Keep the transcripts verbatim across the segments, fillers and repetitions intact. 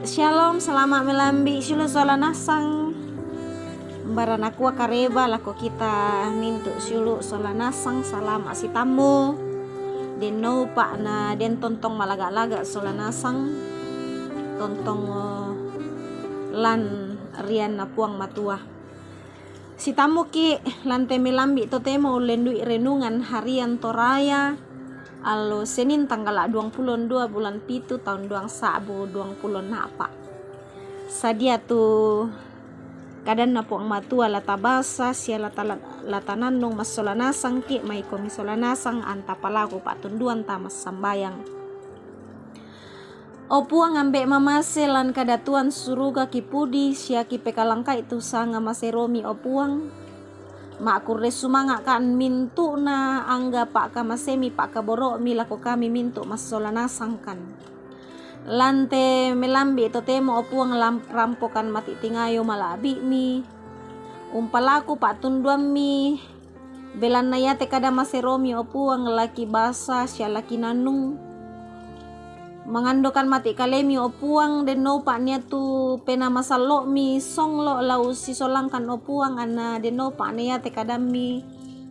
Shalom, salama' melambi' siulu' sola nasang. Baranakua kareba lako kita mintu' siulu' sola nasang, salama' sitammu. Denno upa' na den tontong malaga'-laga' sola nasang, tontong, o, lan rianna Puang Matua. Sitammuki' lan te melambi' totemo ullendu'i renungan harian Toraya, allo Senin tanggala' duangpulo dua bulan pitu taun duang sa'bu duangpulo a'pa'. Sadia tu kadanna Puang Matua la tabasa sia la tala-, la tanannung massola nasangki', maikomi sola nasang anta palaku pa'tunduan tama sambayang. O Puang, ambe' mamase lan kadatuan suruga kipudi sia kipekalangkai tu sanga maseromi, o Puang. Ma'kurre sumanga'kan mintu'na angga pa'kamasemi pa'kaboro'mi lako kami mintu' massola nasangkan. Lan te melambi' totemo, o Puang, lam-, rampokan mati' tingayo mala'bi'mi, umpalaku pa'tunduammi, belanna iate kada maseromi, o Puang, la kibasa sia la kinannung. Mangandokan mati' kalemi, o Puang, denno upa' nia tu penaa masallo'mi songlo' la ussisolangkan, o Puang, anna denno upa' na iate kadammi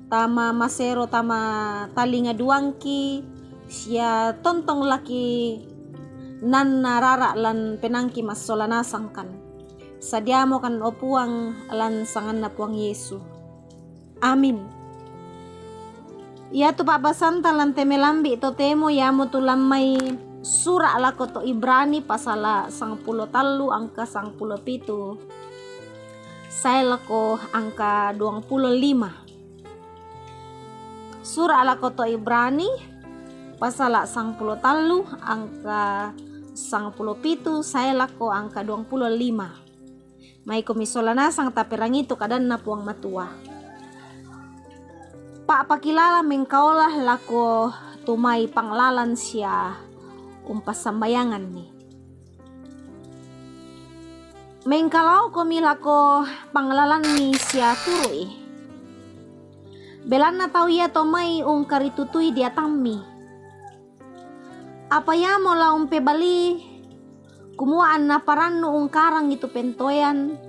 tama masero tama talinga duangki, sia tontong la kinanna rara' lan penaangki massola nasangkan. Sadiamokan, o Puang, lan sanganna Puang Yesu. Amin. Iatu pa'basanta lan te melambi' totemo iamotu lan mai sura' lako to Ibrani pasala' sangpulo tallu angka sangpulo pitu sae lako angka duangpulo lima. Sura' lako to Ibrani pasala' sangpulo tallu angka sangpulo pitu sae lako angka duangpulo lima. Maikomi sola nasang taperangi tu kadanna Puang Matua. Pa'pakilala mengkaola lako tu mai panglalan sia umpassambayanganni. Mengkalaokomi lako panglalanmi sia turu'i. Belanna tau iato mai ungkaritutui deatammi. Apa iamo la umpebalii, kumua anna parannu ungkarangi tu pentoean,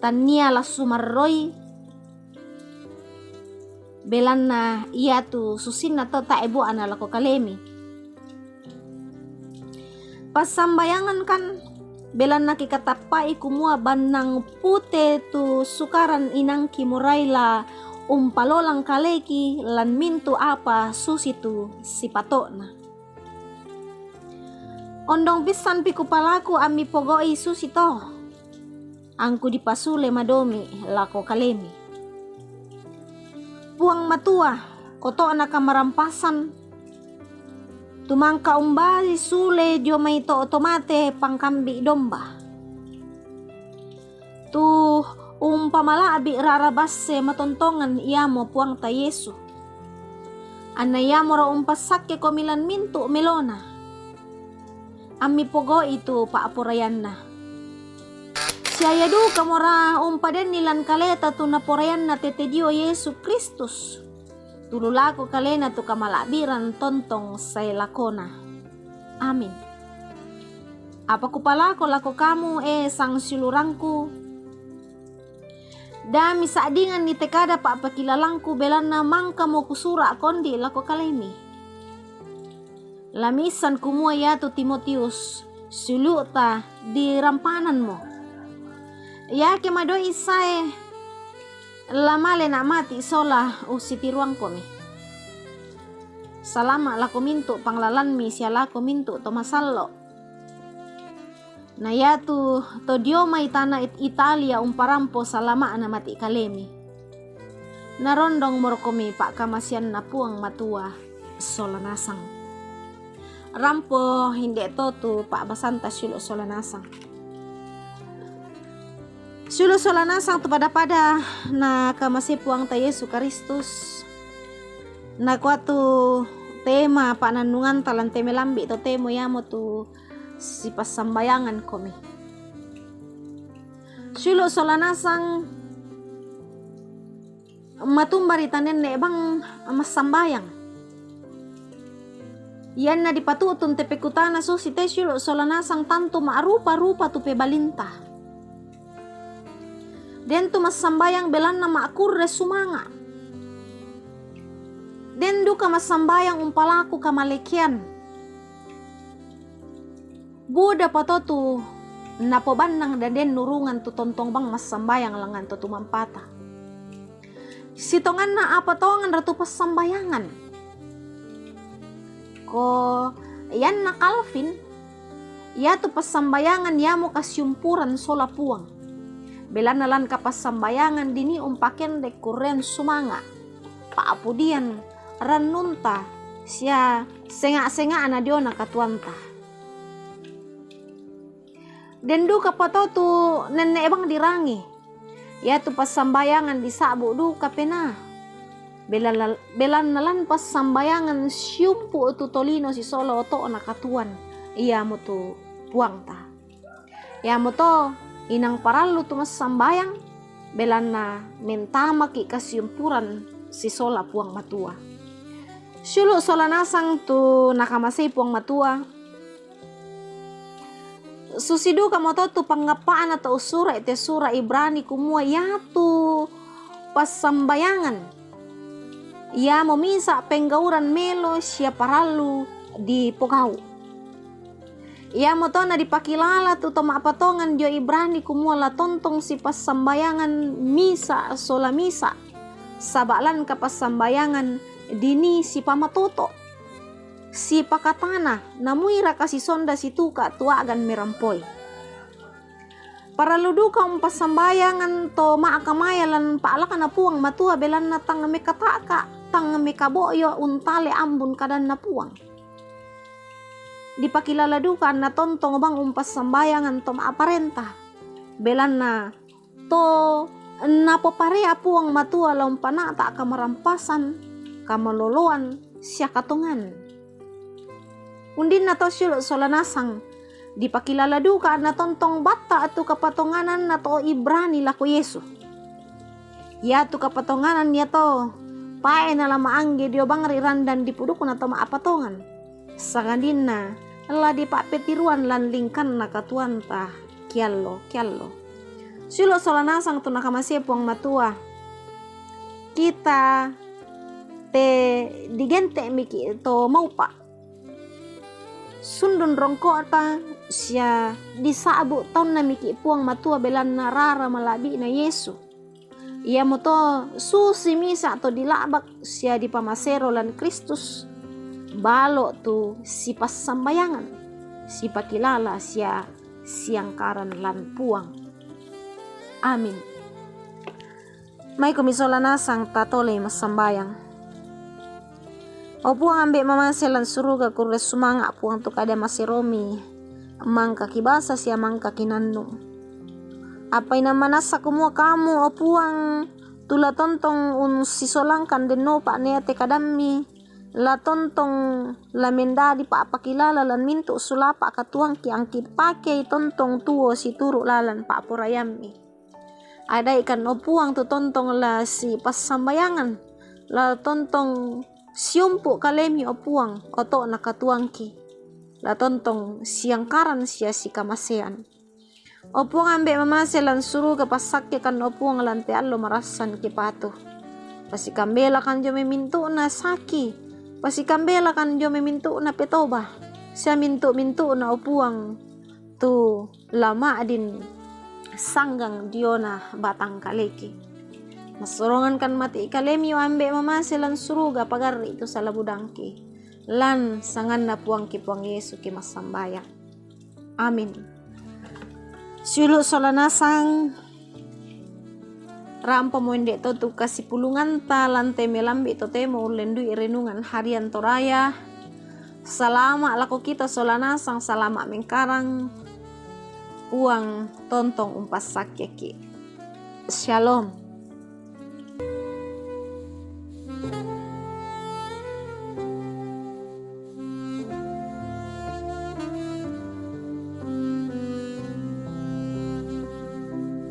tannia la sumarroi, belanna iatu susinna to tae' bua'na lako kalemi. Passambayangankan, belanna kikatappa'i kumua bannang pute tu sukaran inangki morai la umpalolang kaleki lan mintu' apa susitu sipato'na. Ondong pissanpi kupalaku ammi pogo'i susito, angku dipasule madomi' lako kalemi. Puang Matua, oto'na kamarampasan, tumangka umbai sule dio mai to-, to mate pangkambi' domba. Tu umpamala'bi' rara basse matontongan iamo Puangta Yesu. Anna iamoro umpassakkekomi lan mintu' melona. Ammi pogo'i tu pa'poraianna. Sia ia dukamora umpadenni lan kaleta tu naporaianna tete dio Yesu Kristus. Tulu lako kalena tu kamala'biran tontong sae lakona. Amin. Apa kupalako lako kamu, e sangsiulurangku? Da misa'dinganni te kada pa'pakilalangku, belanna mangkamo kusura' kondi' lako kalemi. La miissan kumua iatu Timotius, siulu'ta, dirampananmo. Iake madoi sae, la malena' mati' sola ussitiruangkomi. Salama' lako mintu' panglalanmi sia lako mintu' to masallo'. Na iatu to dio mai tana It-, Italia umparampo salama'na mati' kalemi. Narondong morokomi pa'kamaseanna Puang Matua sola nasang. Rampo inde' to tu pa'basanta siulu' sola nasang. Siulu' sola nasang tu pada-pada nakamasei Puangta Yesu Karistus. Nakua tu tema pa'nannunganta lan te melambi' totemo iamotu sipassambayangankomi. Siulu' sola nasang matumba ri tanenne bang massambayang. Iyanna dipatu'tun te pekutana susi te siulu' sola nasang tantu ma'rupa-rupa tu pebalinta. Den tu massambayang belanna ma'kurre sumanga'. Den duka massambayang umpalaku kamalekean. Budapa to tu napobannang denden nurungan tu tontong bang massambayang langngan to tumampata. Sitonganna apa tonganra tu passambayangan? Ko ianna Calvin, iatu passambayangan iamo kasiumpuran sola Puang. Belanna lan kapassambayangan dini umpakendek kurrean sumanga', pa'pudian rannunta sia senga'-senga'na diona katuoanta. Den duka pa to tu nenne' bang dirangi. Iatu passambayangan disa'bu' duka penaa. Belalla-, belanna lan passambayangan siumpu' tu tolino sisola oto'na katuoan, iamotu Puangta. Iamoto inang parallu tu massambayang, belanna mentamaki' kasiumpuran sisola Puang Matua. Siulu' sola nasang tu nakamasei Puang Matua, susi dukamoto tu pangngappa'na to ussura'i te sura' Ibrani kumua iatu passambayangan iamo misa' penggauran melo sia parallu dipogau'. Iamoto nadipakilala tu to ma'patongan dio Ibrani kumua la tontong sipassambayangan misa' sola misa', saba' lan kapassambayangan dini sipamatoto', sipakatana, namuiraka sisonda situka' tu a'gan merampoi. Parallu duka umpassambayangan to ma'kamaya lan pa'lakna Puang Matua, belanna tang mekata'ka, tang mekabo'yo untale ambun kadanna Puang. Dipakilala duka anna tontong bang umpassambayangan to ma'parenta, belanna to napoparea Puang Matua la umpana'ta kamarampasan, kamaloloan, sia katongan. Undinna to siulu' sola nasang, dipakilala duka anna tontong batta' tu kapatongananna to Ibrani lako Yesu. Iatu kapatonganan iato pae nala ma'angge dio bang ri randan dipudukna to ma'patongan, sangadinna la dipa'petiruan lan lingkanna katuoanta kiallo-kiallo. Siulu' sola nasang tu nakamasei Puang Matua, kita te digente'miki' to maupa'. Sundun rongko'ta sia disa'bu' taunna miki' Puang Matua belanna rara mala'bi'na Yesu. Iamoto susi misa' to dila'bak sia dipamasero lan Kristus, balo' tu sipassambayangan, sipakilala sia siangkaran lan Puang. Amin. Maikomi sola nasang tatolei massambayang. O Puang Ambe' mamase lan suruga, kurre sumanga' Puang tu kada maseromi, mangka kibasa sia mangka kinannung. Apa inang manassa kumua Kamu, o Puang, tu la tontong unsisolangkan dennopa nea te kadammi, la tontong la mendadi pa'pakilala lan mintu' sulapa' katuoangki angki pakei tontong tuo situru' lalan pa'poraiammi. Adaikan, o Puang, tu tontong la sipassambayangan, la tontong siumpu' kalemi, o Puang, oto'na katuoangki, la tontong siangkaran sia sikamasean. O Puang Ambe' mamase lan suruga, passakkekan, o Puang, lan te allo marassan kipatu. Pasikambelakan dio mai mintu'na saki, pasikambelakan dio mai mintu'na petoba, sia mintu'-mintu'na, o Puang, tu la ma'din sanggang diona batang kaleki. Massorongankan mati' kalemi, o Ambe' mamase lan suruga, pagarri' tu sala budangki. Lan sanganna Puangki Puang Yesu ki massambayang. Amin. Siulu' sola nasang, rampamo inde' to tu kasipulunganta lan te melambi' totemo ullendui renungan harian Toraya. Salama' lako kita sola nasang, salama' mengkarang. Puang tontong umpassakkeki'. Shalom.